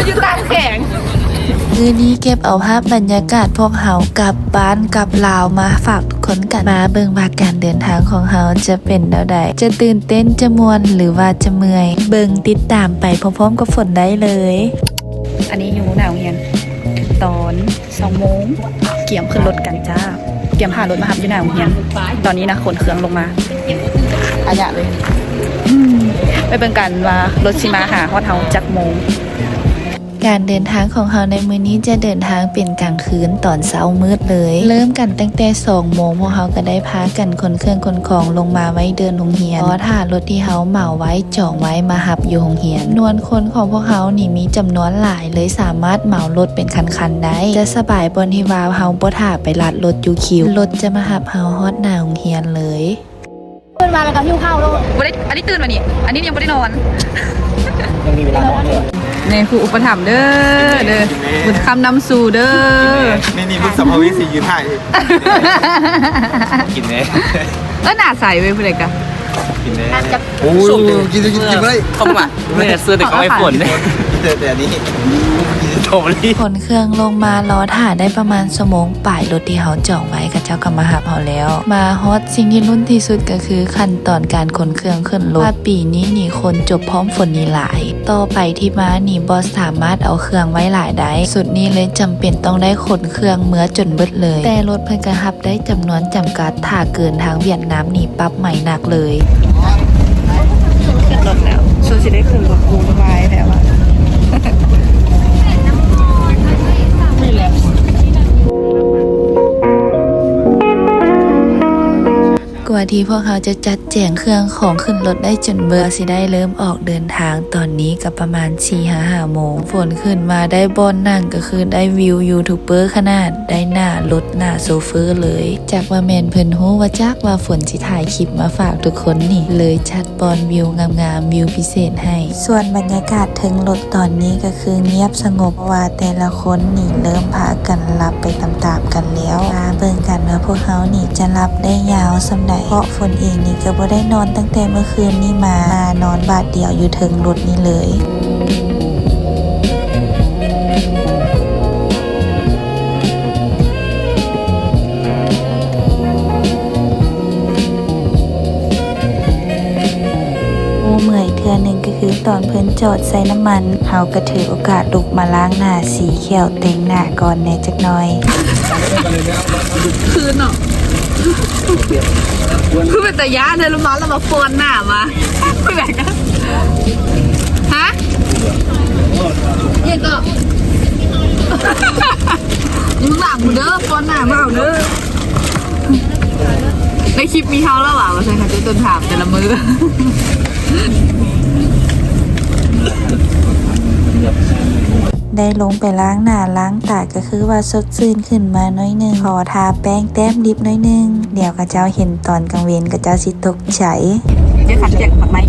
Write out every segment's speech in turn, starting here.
ຢູ່ຕ່າງແຂວງ. ມື້ນີ້ເກັບເອົາພາບບັນຍາກາດພວກເຮົາກັບບ້ານກັບລາວມາຝາກທຸກຄົນກັນ. ມາເບິ່ງວ່າການເດີນທາງຂອງເຮົາຈະເປັນແນວໃດ, ຈະຕື່ນເຕັ້ນ, ຈະມ່ວນ ຫຼືວ່າຈະເມື່ອຍ? ເບິ່ງຕິດຕາມໄປພ້ອມໆກັບຝົນໄດ້ເລີຍ. ອັນນີ້ຢູ່ໜ້າໂຮງຮຽນ ຕອນສອງໂມງ ກຽມຂຶ້ນລົດກັນຈ້າ. ກຽມຖ້າລົດມາຮັບຢູ່ໜ້າໂຮງຮຽນ. ຕອນນີ້ນະ ຂົນເຄື່ອງລົງມາອາຍະເລີຍ. ອືມ ໄປເບິ່ງກັນວ່າລົດຊິມາຫາຮອດເຮົາຈັກໂມງ. ການເດີນທາງຂອງເຮົາໃນມື້ນີ້ຈະເດີນທາງເປັນກາງຄືນ ຕອນເຊົ້າມືດເລີຍ. ເລີ່ມກັນຕັ້ງແຕ່ສອງໂມງ ພວກເຮົາກໍໄດ້ພາກັນຂົນເຄື່ອງຂົນຂອງລົງມາໄວ້ເດີ່ນໂຮງຮຽນ ລໍຖ້າລົດທີ່ເຮົາເໝົາໄວ້ ຈອງໄວ້ມາຮັບຢູ່ໂຮງຮຽນ. ຈຳນວນຄົນຂອງພວກເຮົານີ້ມີຈຳນວນຫຼາຍ ເລີຍສາມາດເໝົາລົດເປັນຄັນໆໄດ້. ຈະສະບາຍບ່ອນທີ່ວ່າເຮົາບໍ່ຖ້າໄປລັດລົດຢູ່ຄິວ, ລົດຈະມາຮັບເຮົາຮອດໜ້າໂຮງຮຽນເລີຍ. ຕື່ນມາແລ້ວກໍຫິວເຂົ້າໂລດ. ບໍ່ໄດ້ ອັນນີ້ຕື່ນມານີ້ ອັນນີ້ຍັງບໍ່ໄດ້ນອນ. ຍັງມີເວລານອນເດີ. ນີ້ຜູ້ອຸປະຖຳເດີ ເດີ ບຸນຄຳນຳສູ່ເດີ. ນີ້ ນີ້ບຸນສຳພະເວສີຢືນຖ່າຍ. ກິນແດ່. ເອີ ໜ້າໃສເວີຍ ຜູ້ໃດກະ ກິນແດ່. ໂອ້ຍ ກິນ ກິນ ກິນບໍ່ໄດ້. ຂອບໃຈ. ແມ່ນເສື້ອແຕ່ຂອງໄອ້ຝົນເດ້ ແຕ່ ແຕ່ອັນນີ້ ສະຕໍເບີຣີ. ຂົນເຄື່ອງລົງມາລໍຖ້າໄດ້ປະມານຊົ່ວໂມງປາຍ, ລົດທີ່ເຮົາຈອງໄວ້ເຂົາເຈົ້າກໍມາຮັບເຮົາແລ້ວ. ມາຮອດສິ່ງທີ່ລຸ້ນທີ່ສຸດກໍຄືຂັ້ນຕອນການຂົນເຄື່ອງຂຶ້ນລົດ, ວ່າປີນີ້ນີ້ຄົນຈົບພ້ອມຝົນນີ້ຫຼາຍ. ຕໍ່ໄປທີ່ມານີ້ບໍ່ສາມາດເອົາເຄື່ອງໄວ້ຫຼາຍໄດ້, ຊຸດນີ້ເລີຍຈຳເປັນຕ້ອງໄດ້ຂົນເຄື່ອງເມືອຈົນເບິດເລີຍ. ແຕ່ລົດເພິ່ນກໍຮັບໄດ້ຈຳນວນຈຳກັດ, ຖ້າເກີນທາງຫວຽດນາມນີ້ ປັບໃໝໜັກເລີຍ. ຂຶ້ນລົດແລ້ວ ຊົວຊິໄດ້ຂຶ້ນລົດກູດບາຍແທ້ວ່າ. ກວ່າທີ່ພວກເຮົາຈະຈັດແຈງເຄື່ອງຂອງຂຶ້ນລົດໄດ້ຈົນເບິດ, ຊິໄດ້ເລີ່ມອອກເດີນທາງ. ຕອນນີ້ກໍປະມານສີ່ຫາຫ້າໂມງ. ຝົນຂຶ້ນມາໄດ້ບ່ອນນັ່ງ ກໍຄືໄດ້ວິວຢູທູບເບີຂະໜາດ, ໄດ້ໜ້າລົດ ໜ້າໂຊເຟີເລີຍ. ຈັກວ່າແມ່ນເພິ່ນຮູ້ວ່າຈັກວ່າຝົນຊິຖ່າຍຄລິບມາຝາກທຸກຄົນນີ້ ເລີຍຈັດບ່ອນວິວງາມໆ ວິວພິເສດໃຫ້. ສ່ວນບັນຍາກາດເທິງລົດຕອນນີ້ກໍຄືງຽບສະຫງົບ, ເພາະວ່າແຕ່ລະຄົນນີ້ເລີ່ມພາກັນຫຼັບໄປຕາມໆກັນແລ້ວ. ມາເບິ່ງກັນວ່າພວກເຮົານີ້ຈະຫຼັບໄດ້ຍາວສ່ຳໃດ, ເພາະຝົນເອງນີ້ກໍບໍ່ໄດ້ນອນຕັ້ງແຕ່ເມື່ອຄືນນີ້ມາ, ມານອນບາດດຽວຢູ່ເທິງລົດນີ້ເລີຍ. ໂອ້ ເມື່ອຍເທື່ອໜຶ່ງກໍຄືຕອນເພິ່ນຈອດໃສ່ນ້ຳມັນ, ເຮົາກໍຖືໂອກາດລຸກມາລ້າງໜ້າ ສີແຂ້ວ ແຕ່ງໜ້າກ່ອນແດ່ຈັກໜ່ອຍ. ຄືນເນາະ ຄືເປັນຕາຢ້ານແທ້ ລະມາ ລະມາຟ້ອນໜ້າມາ. ຮະ? ຫຍັງເກາະ? ມຶງຫຼັງເດີ ປ້ອນໜ້າມາເອົາເດີ. ໃນຄລິບມີເຮົາແລ້ວຫວາ ວ່າຊັ້ນ ເຂົາເຈົ້າຕົ້ນຖາມແຕ່ລະມື້. ໄດ້ລົງໄປລ້າງໜ້າລ້າງຕາ ກໍຄືວ່າສົດຊື່ນຂຶ້ນມາໜ້ອຍໜຶ່ງ. ຂໍທາແປ້ງແຕ້ມລິບໜ້ອຍໜຶ່ງ, ດຽວເຂົາເຈົ້າເຫັນຕອນກາງເວັນ ເຂົາເຈົ້າຊິຕົກ ໃສ ເຈົ້າຄັນແຈກໝາກໄມ້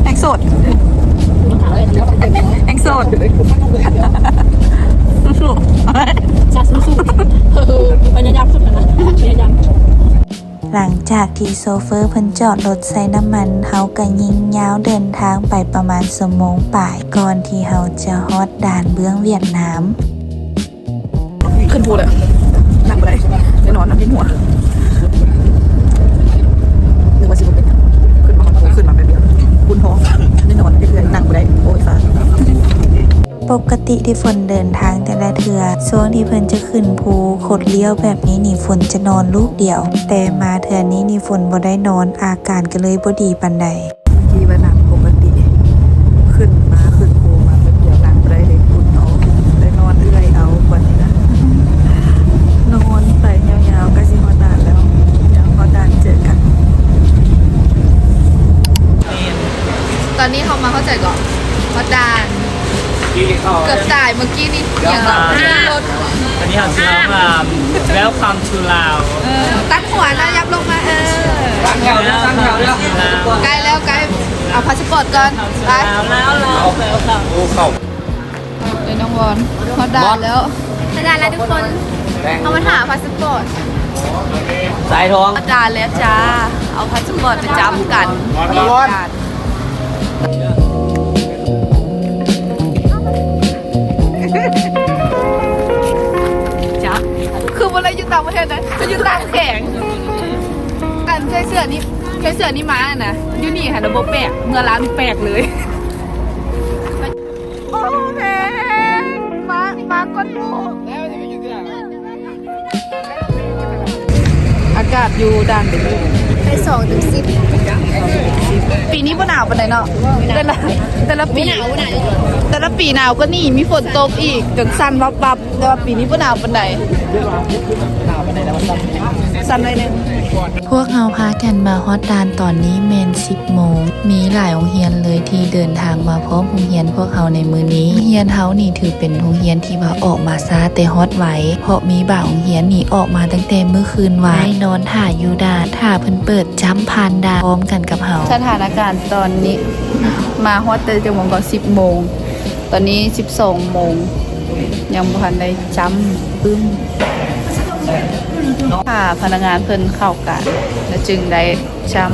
ແຮງໂສດ ແຮງໂສດ ສູ້ໆ ພະຍາຍາມສຸດແລ້ວນະ ພະຍາຍາມ. ຫຼັງຈາກທີ່ໂຊເຟີເພິ່ນຈອດລົດໃສ່ນ້ຳມັນ, ເຮົາກໍຍິງຍາວເດີນທາງໄປປະມານຊົ່ວໂມງປາຍ ກ່ອນທີ່ເຮົາຈະຮອດດ່ານເບື້ອງຫວຽດນາມ. ຂຶ້ນພູແລ້ວ ນັ່ງບໍ່ໄດ້ ໄດ້ນອນນຳວິນຫົວ ນຶກວ່າຊິບໍ່ເປັນຫຍັງ ຂຶ້ນມາຮອດພູ ຂຶ້ນມາແປັບດຽວ ອຸ່ນທ້ອງ ໄດ້ນອນເລື້ອຍໆ ນັ່ງບໍ່ໄດ້ ໂອ້ຍ ສາທຸ. ປົກກະຕິທີ່ຝົນເດີນທາງແຕ່ລະເທື່ອ ຊ່ວງທີ່ເພິ່ນຈະຂຶ້ນພູຄົດລ້ຽວແບບນີ້ນີ້ ຝົນຈະນອນລູກດຽວ, ແຕ່ມາເທື່ອນີ້ນີ້ຝົນບໍ່ໄດ້ນອນ ອາການກໍເລີຍບໍ່ດີປານໃດ. ເມື່ອກີ້ວ່ານັ່ງປົກກະຕິ ຂຶ້ນມາ ຂຶ້ນພູມາແປັບດຽວນັ່ງບໍ່ໄດ້ເລີຍ ອຸ່ນເອົາ ໄດ້ນອນເອື້ອຍເອົາ ບັດນີ້ນະ ນອນໄປຍາວໆ ໃກ້ຊິຮອດດ່ານແລ້ວ ດຽວຮອດດ່ານເຈີກັນ. ຕອນນີ້ເຮົາມາຮອດໃສເກາະ? ຮອດດ່ານ ເກືອບຕາຍເມື່ອກີ້ນີ້ ຫຍັງເກາະ? ລົດ ອັນນີ້ເຮົາຊິຮ້ອງ Welcome to Laos ເອີ ຕັດຫົວນະ ຫຍັບລົງມາ ເອີ ຕັ້ງແຖວເດີ ຕັ້ງແຖວເດີ ໃກ້ແລ້ວ ໃກ້ ເອົາພາສປອດກ່ອນ ໄປ ໂອ້ ເຂົ້າ ເດີ ນ້ອງວອນ ຮອດດ່ານແລ້ວ ຮອດດ່ານແລ້ວທຸກຄົນ ເຮົາມາຖ້າພາສປອດ ສາຍທອງ ຮອດດ່ານແລ້ວຈ້າ ເອົາພາສປອດໄປຈ້ຳກັນ ຮອດດ່ານ. ຕ່າງປະເທດນະ ໄປຢູ່ຕ່າງແຂວງ. ອັນໃສ່ເສື້ອນີ້ ໃສ່ເສື້ອນີ້ມານະ ຢູ່ນີ້ຫັ້ນນະບໍ່ແປກ ເມືອລາວນີ້ແປກເລີຍ. ໂອ້ ແພງ ມາ ມາກ່ອນໝູ່. ອາກາດຢູ່ດ່ານເປັນຈັ່ງໃດ? ໃຫ້ສອງເຕັມສິບ. ປີນີ້ບໍ່ໜາວປານໃດເນາະ ແຕ່ລະ ແຕ່ລະປີ ແຕ່ລະປີໜາວກວ່ານີ້ ມີຝົນຕົກອີກ ຈົນສັ່ນວັບໆ. ແຕ່ວ່າປີນີ້ບໍ່ໜາວປານໃດ ສັ່ນໜ້ອຍໜຶ່ງ. ພວກເຮົາພາກັນມາຮອດດ່ານຕອນນີ້ແມ່ນສິບໂມງ. ມີຫຼາຍໂຮງຮຽນເລີຍທີ່ເດີນທາງມາພ້ອມໂຮງຮຽນພວກເຮົາໃນມື້ນີ້. ໂຮງຮຽນເຮົານີ້ຖືເປັນໂຮງຮຽນທີ່ວ່າອອກມາຊ້າແຕ່ຮອດໄວ ເພາະມີບາງໂຮງຮຽນນີ້ອອກມາຕັ້ງແຕ່ມື້ຄືນວານ ໄດ້ນອນຖ້າຢູ່ດ່ານ ຖ້າເພິ່ນເປີດຈ້ຳຜ່ານດ່ານພ້ອມກັນກັບເຮົາ. ສະຖານະການຕອນນີ້ ມາຮອດແຕ່ຈັກໂມງກໍ ສິບໂມງ. ຕອນນີ້ສິບສອງໂມງ ຍັງບໍ່ທັນໄດ້ຈ້ຳປຶ້ມ. ຖ້າພະນັກງານເພິ່ນເຂົ້າການ ແລ້ວຈຶ່ງໄດ້ຈ້ຳ.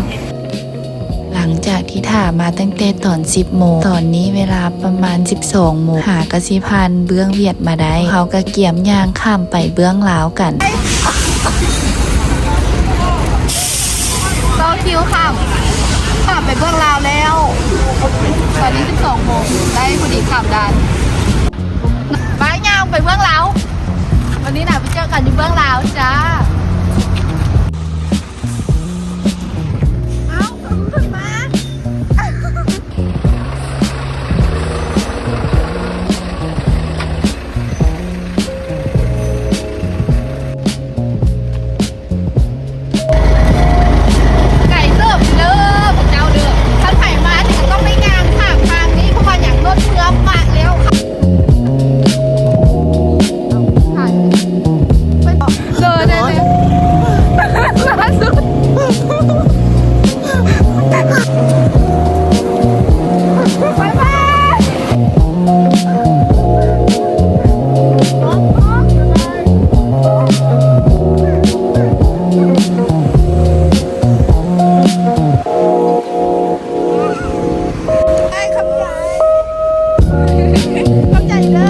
ຫຼັງຈາກທີ່ຖ້າມາຕັ້ງແຕ່ຕອນສິບໂມງ ຕອນນີ້ເວລາປະມານສິບສອງໂມງ ຫາກະຊິຜ່ານເບື້ອງຫວຽດມາໄດ້ ເຮົາກະກຽມຍ່າງຂ້າມໄປເບື້ອງລາວກັນ. ຕໍ່ຄິວຂ້າມ ຂ້າມໄປເບື້ອງລາວແລ້ວ. ຕອນນີ້ສິບສອງໂມງ ໄດ້ພໍດີຂ້າມດ່ານ. ໄປ ຍ່າງໄປເບື້ອງລາວ. ວັນນີ້ນະ ໄປເຈີກັນຢູ່ເບື້ອງລາວຈ້າ. ເອົ້າ ເພິ່ນມາ. ໄກເຕີບເດີພວກເຈົ້າເດີ. ຄັນໃຜມານີ້ກໍຕ້ອງໄດ້ຍ່າງຂ້າມທາງນີ້ ເພາະວ່າຫຍັງ ລົດເມືອປະແລ້ວ. ເດີແດ່ໆ ລ່າສຸດ ບາຍບາຍ. ຂອບໃຈ ຂອບໃຈເດີ.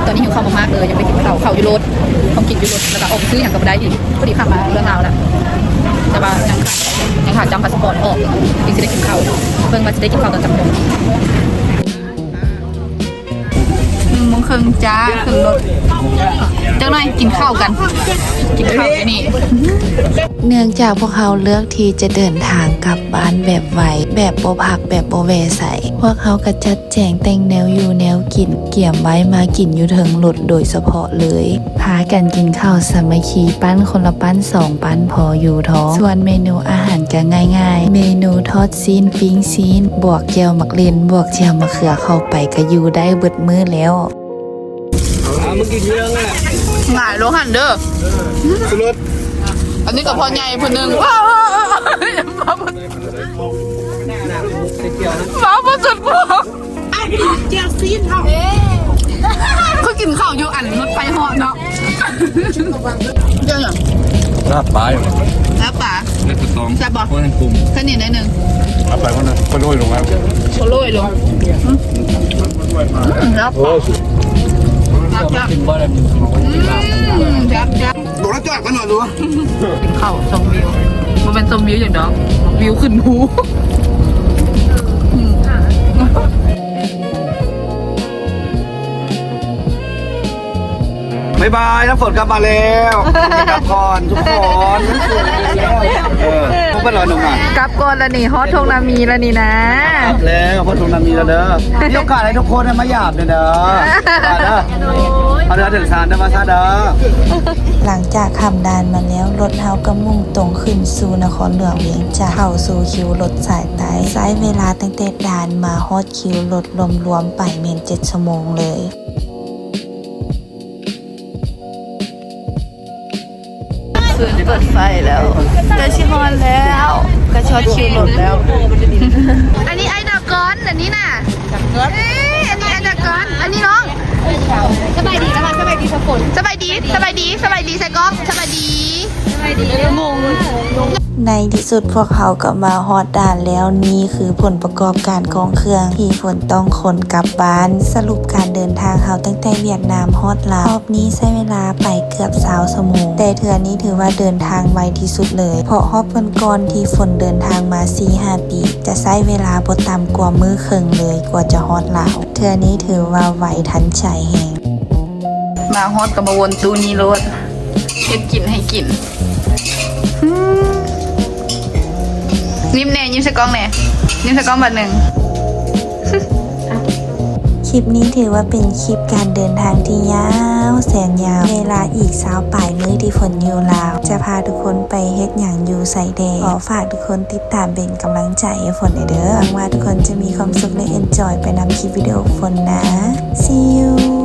ຕອນນີ້ຫິວເຂົ້າມາກໆເລີຍ ຍັງໄປກິນເຂົ້າ ເຂົ້າຢູ່ລົດ ຂອງກິນຢູ່ລົດ ແລ້ວກໍອອກໄປຊື້ຫຍັງກໍບໍ່ໄດ້ອີກ. ພໍດີຂ້າມມາເລື່ອງລາວແລ້ວ ແຕ່ວ່າຍັງ ຍັງຫາຈ້ຳພາສປອດອອກ ຈຶ່ງຊິໄດ້ກິນເຂົ້າ. ເບິ່ງວ່າຊິໄດ້ກິນເຂົ້າຕອນຈັກໂມງ. ໜຶ່ງໂມງເຄິ່ງຈ້າ ຂຶ້ນລົດ ຈັກໜ້ອຍກິນເຂົ້າກັນ ກິນເຂົ້າຢູ່ນີ້. ເນື່ອງຈາກພວກເຮົາເລືອກທີ່ຈະເດີນທາງກັບບ້ານແບບໄວ ແບບບໍ່ພັກ ແບບບໍ່ແວ່ໃສ ພວກເຮົາກໍຈັດແຈງແຕ່ງແນວຢູ່ແນວກິນ ກຽມໄວ້ມາກິນຢູ່ເທິງລົດໂດຍສະເພາະເລີຍ. ພາກັນກິນເຂົ້າສາມັກຄີ ປັ້ນຄົນລະປັ້ນສອງປັ້ນພໍຢູ່ທ້ອງ. ສ່ວນເມນູອາຫານກໍງ່າຍໆ ເມນູທອດຊີ້ນ ປີ້ງຊີ້ນ ບວກແຈ່ວໝາກເລັ່ນ ບວກແຈ່ວມະເຂືອເຂົ້າໄປ ກໍຢູ່ໄດ້ເບິດມື້ແລ້ວ. ອ່າ ມຶງກິນຢູ່ເທິງນັ້ນແຫຼະ ຫງາຍລົງຫັ້ນເດີ. ສະຫຼຸບ ອັນນີ້ກໍພໍ່ໃຫຍ່ຜູ້ໜຶ່ງ ວ້າວ ວ້າວ ວ້າວ ບໍ່ສຸດພວກ ອ້າຍກິນແຈ່ວຊີ້ນເຮົາ ຄືກິນເຂົ້າຢູ່ອັນລົດໄຟເຫາະເນາະ. ແຈ່ວຫຍັງ? ລາບປາ ລາບປາ ເຮັດກະຕອງ ແຊບບໍ່? ໂອ້ຍ ປຸ້ມ ສະໜິດໜ້ອຍໜຶ່ງ ເອົາໄປພຸ້ນນະ ຄ່ອຍໂລຍລົງມາ ຄ່ອຍໂລຍລົງ. ອືມ ອືມ ລາບປາ ໂອ້ຍ ແຊບໆ ອືມ ແຊບໆ. ໂດນແລ້ວຈອດກັນໜ້ອຍດູ ກິນເຂົ້າຊົມວິວ ບໍ່ແມ່ນຊົມວິວຫຍັງດອກ ວິວຂຶ້ນພູ. ບາຍບາຍ ນ້ຳຝົນກັບມາແລ້ວ ກັບກ່ອນທຸກຄົນ. ເອີ ພວກເພິ່ນລອໜຸ່ມມາ ກັບກ່ອນລະນີ້ ຮອດທົ່ງນາມີລະນີ້ນາ ກັບແລ້ວ ຮອດທົ່ງນາມີລະເດີ. ມີໂອກາດໃຫ້ທຸກຄົນໄດ້ມາຢາມເດີ ເດີ ເດີ ເດີ ເດີ ເດີ ເດີ ເດີ ເດີ ເດີ ເດີ. ຫຼັງຈາກຂ້າມດ່ານມາແລ້ວ ລົດເຮົາກໍມຸ່ງຕົງຂຶ້ນສູ່ນະຄອນຫຼວງວຽງຈັນ ເຂົ້າສູ່ຄິວລົດສາຍໃຕ້ ໃຊ້ເວລາຕັ້ງແຕ່ດ່ານມາຮອດຄິວລົດລວມໆໄປແມ່ນເຈັດຊົ່ວໂມງເລີຍ. ຄືນລົດໄຟແລ້ວ ໃກ້ຊິຮອດແລ້ວ ໃກ້ຊິຮອດຄິວລົດແລ້ວ. ອັນນີ້ອ້າຍດາກອນ ອັນນີ້ນະ ເອີ ອັນນີ້ອ້າຍດາກອນ ອັນນີ້ນ້ອງ. ສະບາຍດີ ສະບາຍ ສະບາຍດີສາກົນ ສະບາຍດີ ສະບາຍດີ ສະບາຍດີໃສ່ກ້ອງ ສະບາຍດີ ສະບາຍດີ. ງົງ ໃນທີ່ສຸດພວກເຮົາກໍມາຮອດດ່ານແລ້ວ. ນີ້ຄືຜົນປະກອບການຂອງເຄື່ອງທີ່ຝົນຕ້ອງຂົນກັບບ້ານ. ສະຫຼຸບການເດີນທາງເຮົາຕັ້ງແຕ່ຫວຽດນາມຮອດລາວ ຮອບນີ້ໃຊ້ເວລາໄປເກືອບຊາວຊົ່ວໂມງ, ແຕ່ເທື່ອນີ້ຖືວ່າເດີນທາງໄວທີ່ສຸດເລີຍ ເພາະຮອບກ່ອນໆທີ່ຝົນເດີນທາງມາສີ່ຫ້າປີ ຈະໃຊ້ເວລາບໍ່ຕ່ຳກວ່າມື້ເຄິ່ງເລີຍກວ່າຈະຮອດລາວ. ເທື່ອນີ້ຖືວ່າໄວທັນໃຈແຮງ. ມາຮອດກໍມາວົນຕູ້ນີ້ໂລດ ເຮັດກິນໃຫ້ກິນ. ຍິ້ມແດ່ ຍິ້ມໃສ່ກ້ອງແດ່ ຍິ້ມໃສ່ກ້ອງບາດໜຶ່ງ. ຄລິບນີ້ຖືວ່າເປັນຄລິບການເດີນທາງທີ່ຍາວແສນຍາວ. ເວລາອີກຊາວປາຍມື້ທີ່ຝົນຢູ່ລາວ ຈະພາທຸກຄົນໄປເຮັດຫຍັງຢູ່ໃສແດ່. ຂໍຝາກທຸກຄົນຕິດຕາມເປັນກຳລັງໃຈໃຫ້ຝົນແດ່ເດີ. ຫວັງວ່າທຸກຄົນຈະມີຄວາມສຸກ ແລະ enjoy ໄປນຳຄລິບວິດີໂອຝົນນະ. See you.